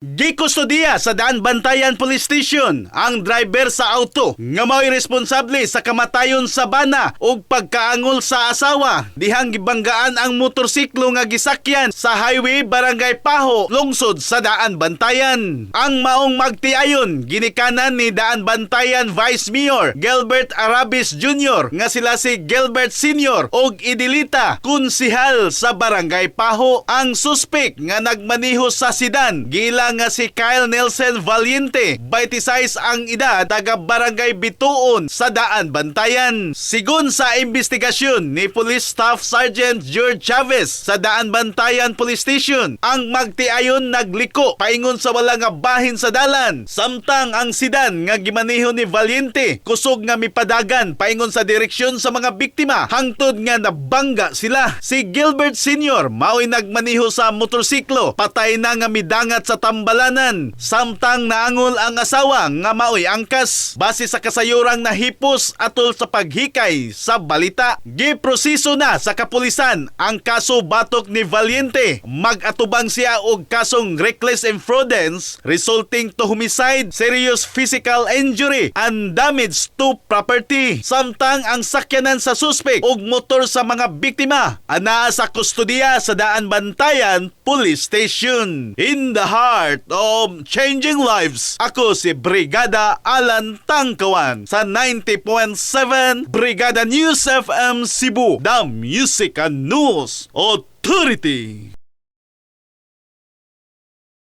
Gikustodiya sa Daanbantayan Police Station ang driver sa auto nga mao'y responsable sa kamatayon sa bana ug pagkaangol sa asawa dihang gibanggaan ang motorsiklo nga gisakyan sa highway, Barangay Pajo, lungsod sa Daanbantayan. Ang maong magtiayon ginikanan ni Daanbantayan Vice Mayor Gilbert Arabis Jr. nga sila si Gilbert Sr. og Idilita, konsihal sa Barangay Pajo. Ang suspek nga nagmaniho sa sedan giila nga si Kyle Nelson Valiente, 26 ang edad, taga Barangay Bituon sa Daanbantayan. Sigon sa investigasyon ni Police Staff Sergeant George Chavez sa Daanbantayan Police Station, ang magtiayon nagliko paingon sa wala nga bahin sa dalan, samtang ang sedan nga gimaniho ni Valiente kusog nga mipadagan paingon sa direksyon sa mga biktima hangtod nga nabangga sila. Si Gilbert Sr. mao'y nagmaniho sa motorsiklo, patay na nga midangat sa tambalanan, samtang naangol ang asawa nga mao'y angkas. Base sa kasayurang nahipos atol sa paghikay sa balita, giproseso na sa kapulisan ang kaso batok ni Valiente. Mag-atubang siya og kasong reckless imprudence resulting to homicide, serious physical injury and damage to property. Samtang ang sakyanan sa suspect ug motor sa mga biktima anaa sa kustodiya sa Daanbantayan Police Station. In the heart of changing lives, ako si Brigada Alan Tangkawan sa 90.7 Brigada News FM Cebu, the Music and News Authority.